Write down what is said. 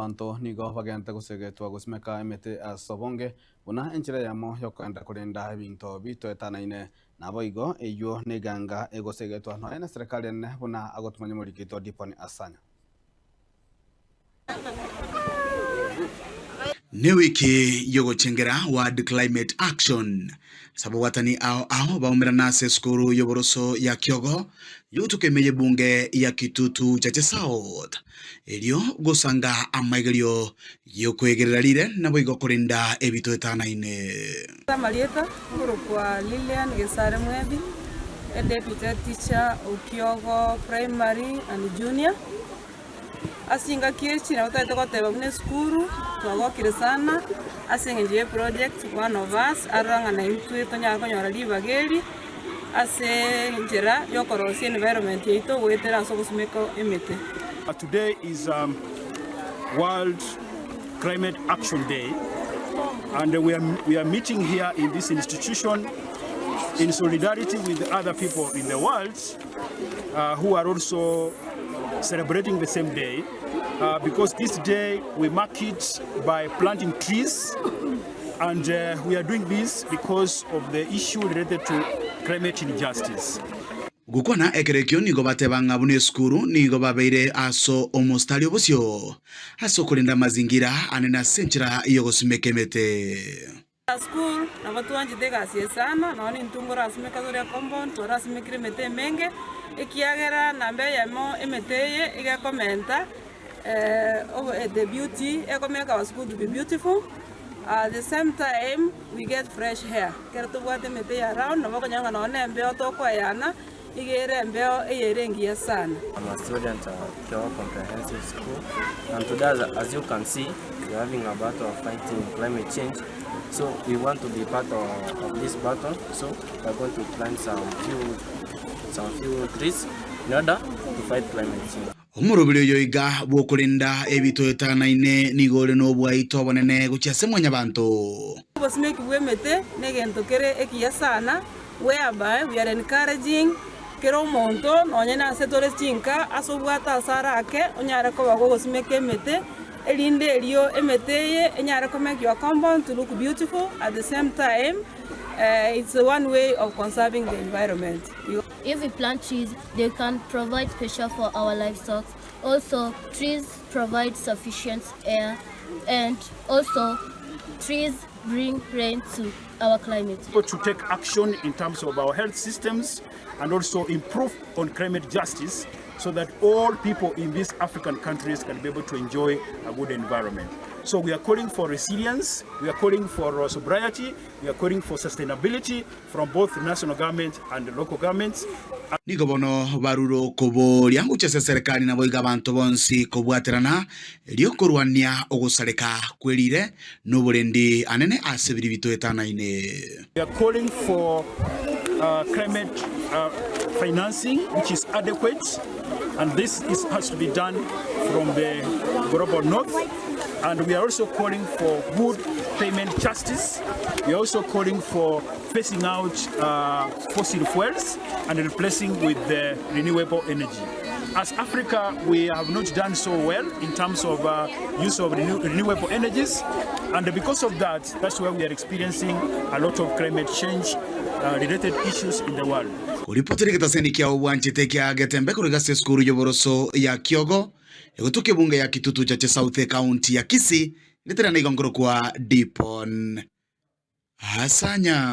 Abanto nigo bagente gosegetwa gosimeka emete ase obonge, buna enchera eyemo y'okoenda korenda ebinto bitoetanaine. Naboigo eyio neganga egosegetwa nonya neserekari enene buna agotumanya omoriki oito Dipon Asanya. Newiki y'ogochengera World Climate Action ase ababwatani ao ao baumerana ase esukuru y'oboroso ya Kiogo yogotuka ime y'ebunge ya Kitutu Chache South erio gosanga amaigerio y'okoegerera rire naboigo korenda ebitoetanaine. Amarieta, Nkorokwa Lilian Gesare Mwebi, Deputy Head Teacher o Kiogo Primary and Junior. Ase chingaki echi nabo totagete goteba buna esukuru twagokire sana ase eng'encho ye project one of us arora ng'a naintwe tonyare konyora ribaga eri ase enchera yokorosia environment yaito goetera ase ogosimeka emete. Today is um, World Climate Action Day and we are, we are meeting here in this institution in solidarity with other people in the world uh, who are also celebrating the same day uh, because this day we mark it by planting trees and uh, we are doing this because of the issue related to climate injustice. Gokwana ekero ekio nigo bateba ng'a buna esukuru nigo babeire ase omostari obosio ase okorenda amazingira anene ase enchera y'ogosimeka emete. School nabo twanchete egasi eye sana, nonya intwe nkorasimeka tore compound twarasimekire emete emenge, ekiagera namba eyemo emete eye iga ekomenta obo the beauty ekomeka our school to be beautiful, at the same time we get fresh air. Ekero tobwate emete eye around nabo okonyora ng'a nonya na embeo tokoeyana, iga ere embeo eye ere engiya sana. I'm a student at Kiowa Comprehensive School and today as, as you can see we are having a battle of fighting climate change so we want to be part of, of this battle so we are going to plant some few some few trees in order to fight climate change. Omoroberi oyo iga bw'okorenda ebitoetanaine nigo ore nobwaito obonene gochia ase Mwanyabanto. Obosimeki bw'emete negento kere ekiya sana whereby we are encouraging kera omonto nonye nase tore chinka ase obwate ase arake onyare koba gogosimeka emete erinde erio emete eye enyare ko make your compound to look beautiful at the same time it's one way of conserving the environment. If we plant trees, they can provide special for our livestock. Also, trees provide sufficient air and also trees bring rain to our climate. To take action in terms of our health systems and also improve on climate justice so that all people in these African countries can be able to enjoy a good environment. So we are calling for resilience, we are calling for uh, sobriety, we are calling for sustainability from both the national government and the local governments. Nigo bono barure okoboria gochia ase eserekari naboigo abanto bonsi kobwaterana erio korwania ogosareka kwerire na oborendi anene ase biria bitoetanaine. We are calling for uh, climate uh, financing which is adequate and this is, has to be done from the global north and we are also calling for good payment justice. We are also calling for phasing out uh, fossil fuels and replacing with the renewable energy. As Africa, we have not done so well in terms of uh, use of renew renewable energies, and because of that, that's why we are experiencing a lot of climate change uh, related issues in the world. Koripotera egetaseni kia obwanchete kia Getembe korwa ase esukuru y'oboroso ya Kiogo, egotuka ebunge ya Kitutu Chache South ekaunti ya Kisii, ritarana igo nkorokwa Dipon Asanya.